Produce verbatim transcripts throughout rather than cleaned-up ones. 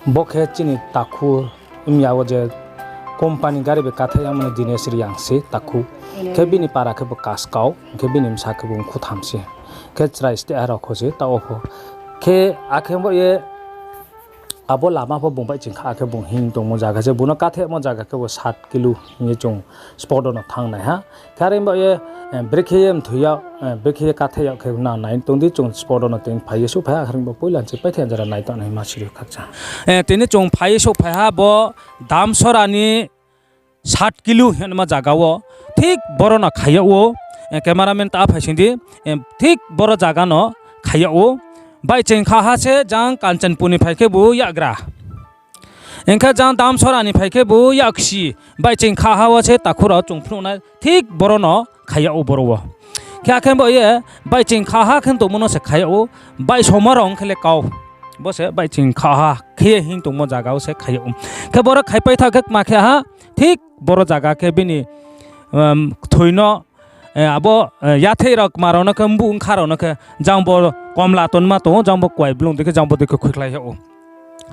Bo khe chini takhu, mya wo je company gari bai kathaih yamo ni Dinesh Reang se takhu. Khe bini para khe bo Kaskau, khe bini bsa khe bo Mkhutham se. Khe chrai steh ha rao kho se taoh wo pho. Khe akhe bo ye abo lama pho bung baihching kha, akhe bung hing tongmo zaga se, bung no kathaihmo zaga khe bo sat kilo hing ye chung spot wo no thanng nai ha. Khe are bo ye, eh, brekhe ye mthoi yag, eh, brekhe ye kathaih yag khe nang nai tong di, chung spot wo no tini phai ye souhphai ha, are bo poila se paithaih jora nai tong nai ma siri khakcha. Eh, tini chung phai ye souhphai ha bo Damsora ni sat kilo hingma zaga wo, thik boro no khai yag ou, eh, cameraman ta phai sing di, eh, thik boro zaga no khai yag ou. Baihching kha ha se jang Kanchanpur ni phai khe bo yakgra. Hing khe jang Damsora ni phai khe bo yaksi, baihching kha ha wo se takhu rao chung phnuh nai, thik boro no khai yag ou boro wo. Khe akhe bo ye baihching kha ha khe tongmo no se khai yag ou, baihsoma rao ong khe le kau. Bo se baihching kha ha khe ye hing tongmo zaga wo se khai yag ou. Khe boro khaipai tha khe kma khe ha, thik boro zaga khe bini, um, kthoi no, eh, abo, eh, yatheih rao kma rao no khe, mbuh bkha rao no khe, jang bo komla tonma tong ou, jang bo kuai blung dei khe, jang bo dei khe khuikhlai yag ou.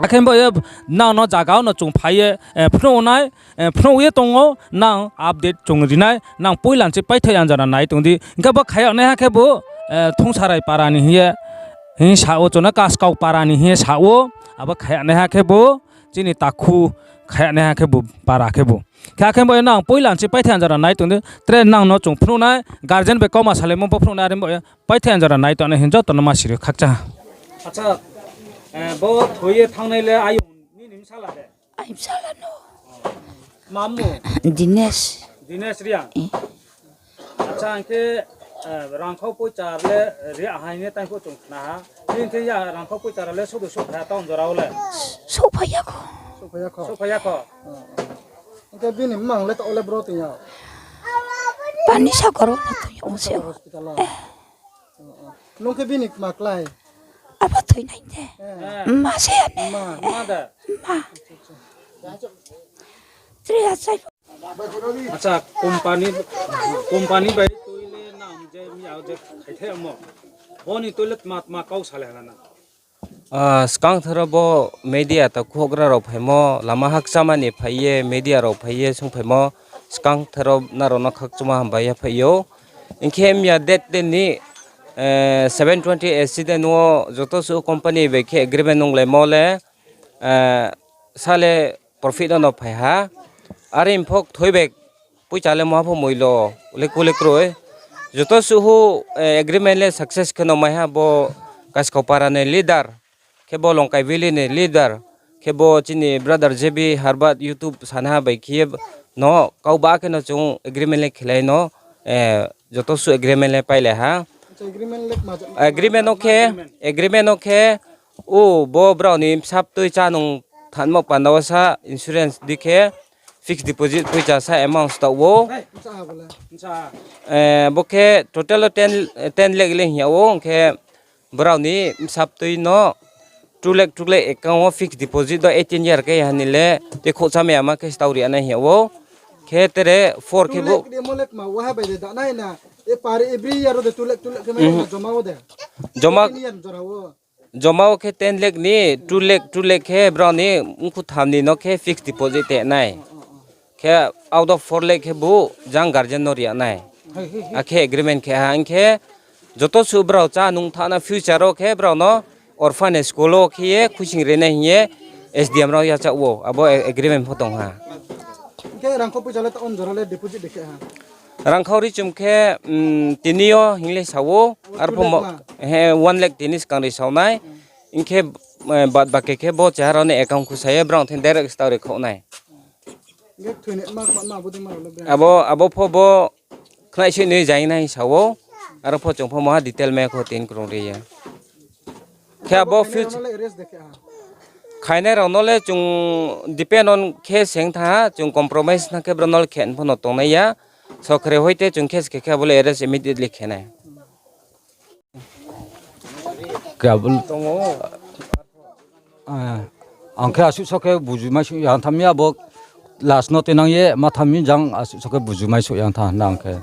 Akhe bo ye nang no zaga wo no chung phai ye, eh, phnuh nai, eh, phnuh ye tong ou, nang update chung ri nai, nang poila se paithaih jora nai tong di. Hing khe bo khai yag naiha khe bo, eh, Thungsarai para ni hing ye, hing sa ou, chung no Kaskau para ni hing ye sa ou, abo khai yag naiha khe bo, chini takhu khai yag naiha khe bo para khe bo. Khe akhe bo ye nang poila se paithaih jora nai tong di, tre nang no chung phnuh nai, guardian bai kauma salaimo pho phnuh nai, are bo ye paithaih jora nai tong nai hing joto no ma siri khakcha. Acha, eh, bo thoi ye thanngnai le ayong nini bsala de? Ai bsala no. Tma mmung? Dinesh. Dinesh Reang? Acha, hing khe, eh, rangkhau poicha le ri ha hing ye tang pho chung khna ha. Hing khe ya rangkhau poicha le sodu souhphai ha town jora wo le? Souhphai ya kho. Souhphai ya kho? Hing khe bini mmang le taoh le bro tong ya? Panisagar wo no tong ya, Panisagar se. Hospital wo? Nung khe bini kma klái? Abo thoinai de. Mma se ya ne. Mma da? Mma. Tri achai. Acha, company, company bai tui le nang je mya je khaithai mo. Bo ni tui le tma tma kau sa le ha na? Ah, skang tharo bo media ta khuhgra rao phaimo, lama hakchama ni phai ye media rao phai ye sungphaimo, skang tharo nrao no khakchangma hambai ya phai ou. Hing khe mya date ten ni, eh, seven twenty accident wo joto suh company bai khe agreement nunglaimo le, eh, sa le profit no no phai ha. Are pho kthoi bai poicha le muha pho moilo, le ku le kroi. Joto suh, eh, agreement le success khe no mai ha bo Kaskau para ni leader, khe bo Longkai Valley ni leader, khe bo chini brother J B Harbat YouTube sanaha bai khe ye no kau ba khe no chung agreement le khelai no, eh, joto suh agreement le pailai ha. Agreement no khe, agreement no khe, o bo brao ni bsa btui chá nung thanmo panda wo sa insurance di khe fixed deposit poicha sa amount staoh ou. Eh, bo khe total wo ten, ten lakh le hing ya ou, hing khe brao ni bsa btui no two lakh, two lakh account wo fixed deposit do eighteen year khe ha ni le te khouh chámai ya ma khe staoh ri ya nai hing ya ou. Khe tere four khe bo two lakh de mo le kma waha bai de da nai na, e pari every year de two lakh, two lakh khe mai na joma wo de. Joma, joma wo khe ten lakh ni two lakh, two lakh khe brao ni mkhu tham ni no khe fixed deposit te nai. Khe out of four lakh khe bo jang guardian no ri ya nai. Akhe agreement khe ha hing khe joto suh brao chá nung thanng na future wo khe brao no orphanage school wo khe ye khuising ri nai hing ye S D M rao yachaoh ou, abo agreement pho tong ha. Hing khe rangkhau poicha le ta on jora le deposit de khe ha? Rangkhau ri chum khe, tini yo hing le sa ou, arphuh one lakh tini skang ri sao nai. Hing khe, bad baki khe bo cheha rao ni account khusa ye brao thing direct staoh ri khouh nai. Abo, abo pho bo khnaisoih ni jai nai sa ou, aro pho chung pho maha detail mai kho tin krung ri ye. Khe abo khainai rao no le chung depend on khe seng tha, chung compromise na khe brao no le khe pho no tongnai ya. Sorkari hoite chung case khe khe abo le arrest immediately khe nai. Ang khe asuh so khe buju mai suh ya tham ya bo last no tenang ye ma tham mi jang asuh so khe buju mai suh ya tha nang khe.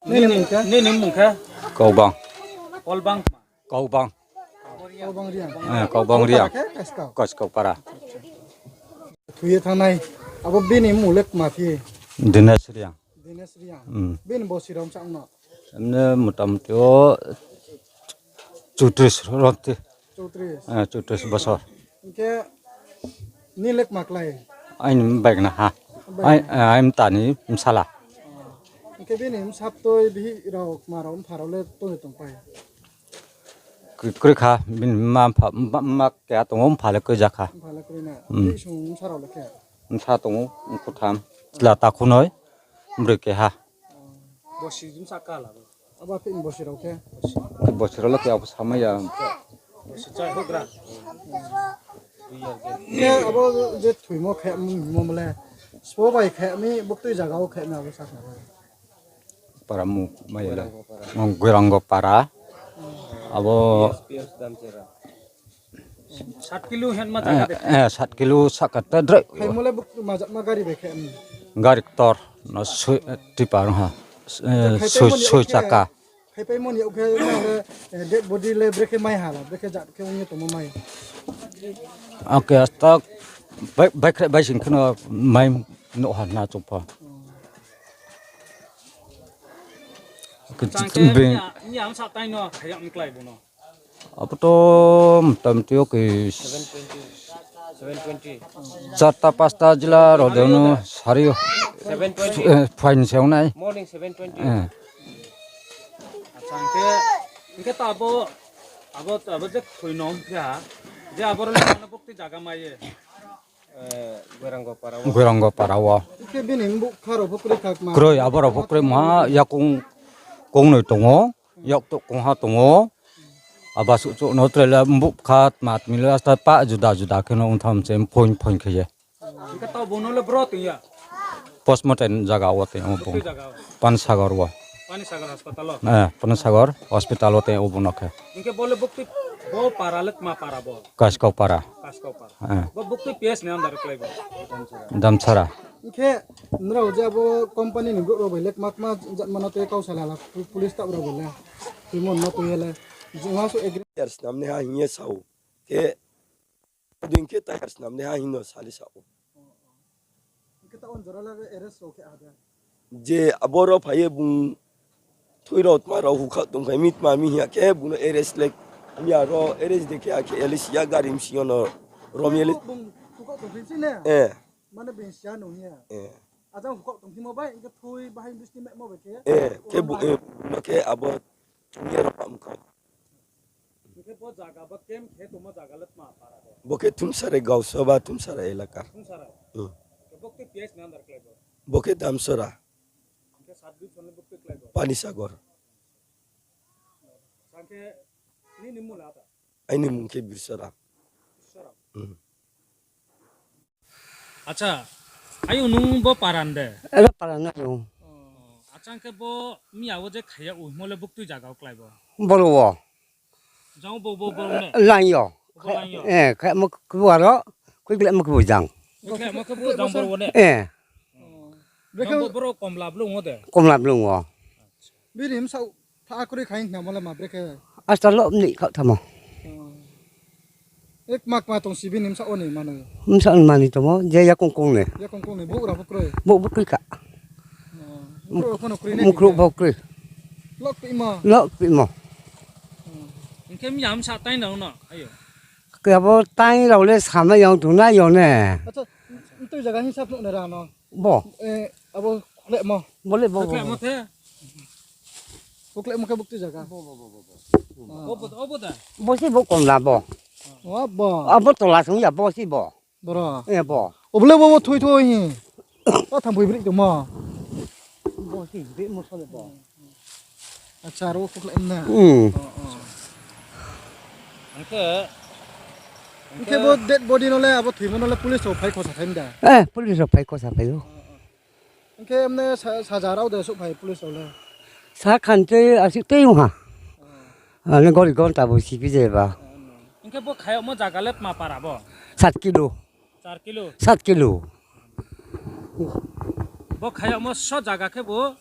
Nini mmung khe? Kaubang. Kaubang. Kaubang Reang. Eh, Kaubang Reang. Para khe Kaskau. Kaskau para. Thoi ye thanngnai. Abo bini mmung le kma phi? Dinesh Reang. Dinesh Reang. Hmm. Bini bosi rao bsa ong no? Emne motamuti o chutris roti. Chutris. Eh, chutris bosor. Hing khe nini le kma klái? Aini baigna ha. Baigna. Ai, eh, aini mta ni bsala. Hing khe bini bsa toi bihih rao kma rao mpha rao le tong de tongpai? Kri-, kroi kha, bini mma mpha, mma, mma keha tong ou, mpha le kroi ja kha. Mpha le kroi na. Hmm. Bihih song bsa rao le khe? Bsa tong ou, mkhu tham. Chla takhu noi, broi keha. Bosi jimsa kala bo. Abo aphi ni bosi rao khe? Bosi rao le khe abo samai ya. Bosi chai hogra. Khe abo je thoimo khe mo le. Sbo bai khe mi buktui zaga wo khe mi abo sakna. Para mu mai le. Goirango para. Abo Sat kilo hen ma jaga de. Eh, sat kilo saka ta droi. Khaimo le buk ma jat ma gari bai khe, mm. Gari ktor no sui, eh, tipa rung ha. Eh, sui, sui chaka. Khaipai moni khe, eh, dead body le brekhe mai hala, brekhe jat khe ong ye tongmo mai. Oke, asta bai, bai khreh bai sing kheno mai no ha na chungpho. Chang khe, bing- nya, nya ang sa tai no, khayang ni klai bo no. Abo to motamuti o ke seven twenty. Seven twenty. Charta pasta jila rao de no sari o. Seven twenty. Eh, phaini se ong nai. Morning seven twenty. Eh. Acha, hing khe, hing khe to abo, abo, abo je thoi no hing khe ha, je abo rao le ano bukti jaga mai ye. Eh, Goirango para wo. Goirango para wo. Hing khe bini mbukha rao pho kroi kha kma? Kroi, abo rao pho kroi maha yakung kongnoi tong ou. Yakto kongha tong ou. Aba suh suh no tre le mbukha tma tmi le asta pa juda juda khe no ong tham se phoing phoing khe ye. Hing khe tao bung no le bro tong ya? Postmortem jaga wo tong ou bung. Bukti jaga wo? Panisagar wo. Panisagar hospital wo? Eh, Panisagar hospital wo tong ou bung no khe. Hing khe bo le bukti, bo para le tma para bo? Kaskau para. Kaskau para. Eh. Bo bukti P S ni under klai bo? Damsara. Hing khe nrao je abo company ni brouh rao bai le kma kma jat mano tei kau salala pu-, police taoh rao bai le. Timo no tong ye le. Jingha so agree. Yar snam ni ha hing ye sa ou. Khe, ding khe ta yar snam ni ha hing no sali sa ou. Hing khe ta on jora le arrest rao khe ha de. Je abo rao phai ye bung thoi rao tma rao hukha tong phai mi tma mi hing ya khe bung no arrest le. Miya rao arrest de khe akhe elisi ya gari msing yo no rom ye le. Bung hukha tong phai si ne? Eh. Mane bini siya nung hing ya. Eh. Ajang hukha tong phimo bai, hing khe thoi bahai busti memo bai khe. Eh, khe bu, eh, no khe abo thung ye rao pah mkha. Hing khe bo jaga, bo camp khe tongmo jaga le tma para bo? Bo khe Thumsarai Gausoba, Thumsarai elaka. Thumsarai? Hmm. Khe bo khe P S ni under klai bo? Bo khe Damsara. Hing khe sub division le bo khe klai bo? Panisagar. Sa khe nini mung le ata? Aini mung khe Birsaram. Birsaram. Hmm. Acha, ayung nung bo paran de? Ero paran ayung. O, acha, hing khe bo miya wo je khaya u himo le buktui jaga wo klai bo? Boro wo. Jang bo, bo, bo ne? Line yo. Bo line yo? Eh, khayamo khe bo aro, khuikhlaimo khe bo jang. Khuikhlaimo khe bo jang boro wo ne? Eh. O. Jang bo boro komla blung wo de? Komla blung wo. Bini bsa Tha kroi khai hingmo le ma brekhe? Asta lo mni kha thamo. O. Ek mak ma tong si bini bsa oni mano. Bsa oni mani tongmo, je yakong kong ni. Yakong kong ni, bouh rao pho kroi. Bouh pho kroi kha. O. Muk-, bouh rao pho no kroi ne mukruk khe? Bouh kroi. Lok pimo. Lok pimo. O. Hing khe miya bsa tai rao no, ayo. Khe abo tai rao le samai yong tongnai yong ne. Acha, ntui jaga hing sap nuh ne ra no. Bo. Eh, abo khuklemo. Bo le bo, bo, khuklemo bo. The? Khuklemo khe bukti jaga. Bo, bo, bo, bo, bo. Ah. Obo, obo da. Bo si bo komla bo. Obo. Abo tola sung ya bo si bo. Boro. Eh, bo. Obo le bo, bo thui thui hi. O tham bui bri tongmo. Bo si bri mo so le bo. Acha, aro khuklai na. Hmm. O, o. Hingkhe, hingkhe bo dead body no le abo thoimo no le police rok phai khosa phai da? Eh, police rok phai khosa phai o. O, o. Hingkhe emne sa-, saja rao de souhphai police rok le? Sa khan tei aswk tei wngha. O. Ano gori gonta bo sibi je ba. O, no. Hingkhe bo khayokmo jaga le tma para bo? Sat kilo. Char kilo? Sat kilo. Bo khayokmo so jaga khe bo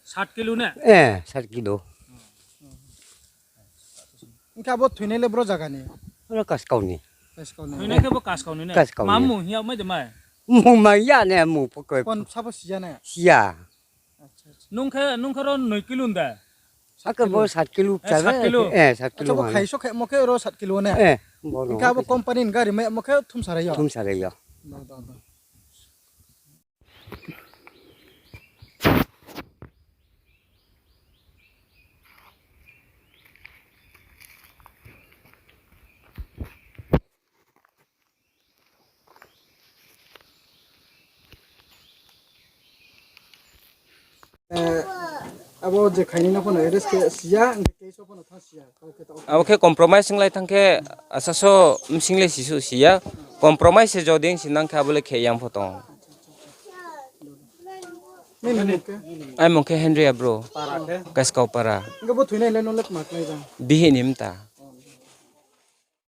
sat kilo ne? Eh, sat kilo. Hing khe abo thoinai le bro zaga ni? Oro Kaskau ni. Kaskau ni. Thoinai khe bo Kaskau ni ne? Kaskau ni. Ma mung hing ya mai de mai? Mung mai ya ne, mung pho koi. Kon sabo si ya ne? Si ya. Acha, acha. Nung khe, nung khe ro noi kilo de? Ake bo sat kilo. Eh, sat kilo. Eh, sat kilo. Acha, bo khai so khe mo khe ro sat kilo ne? Eh, bo no. Hing khe abo company ni gari mai mo khe thumsa rai yo? Thumsa rai yo. Do, do, do. Eh, abo je khaini no pho no arrest khe si ya, hing khe case wo pho no thanng si ya, kau khe tao. Abo khe compromise wnglai thanng khe, asa so bsing le sisuh si ya, compromise se jodi si nang khe abo le khe yang pho tong. Nini mung khe? Ai mung khe Henry Abro. Para khe? Kaskau para. Hing khe bo thoinai le no le kma klái jang? Bihih ni mta.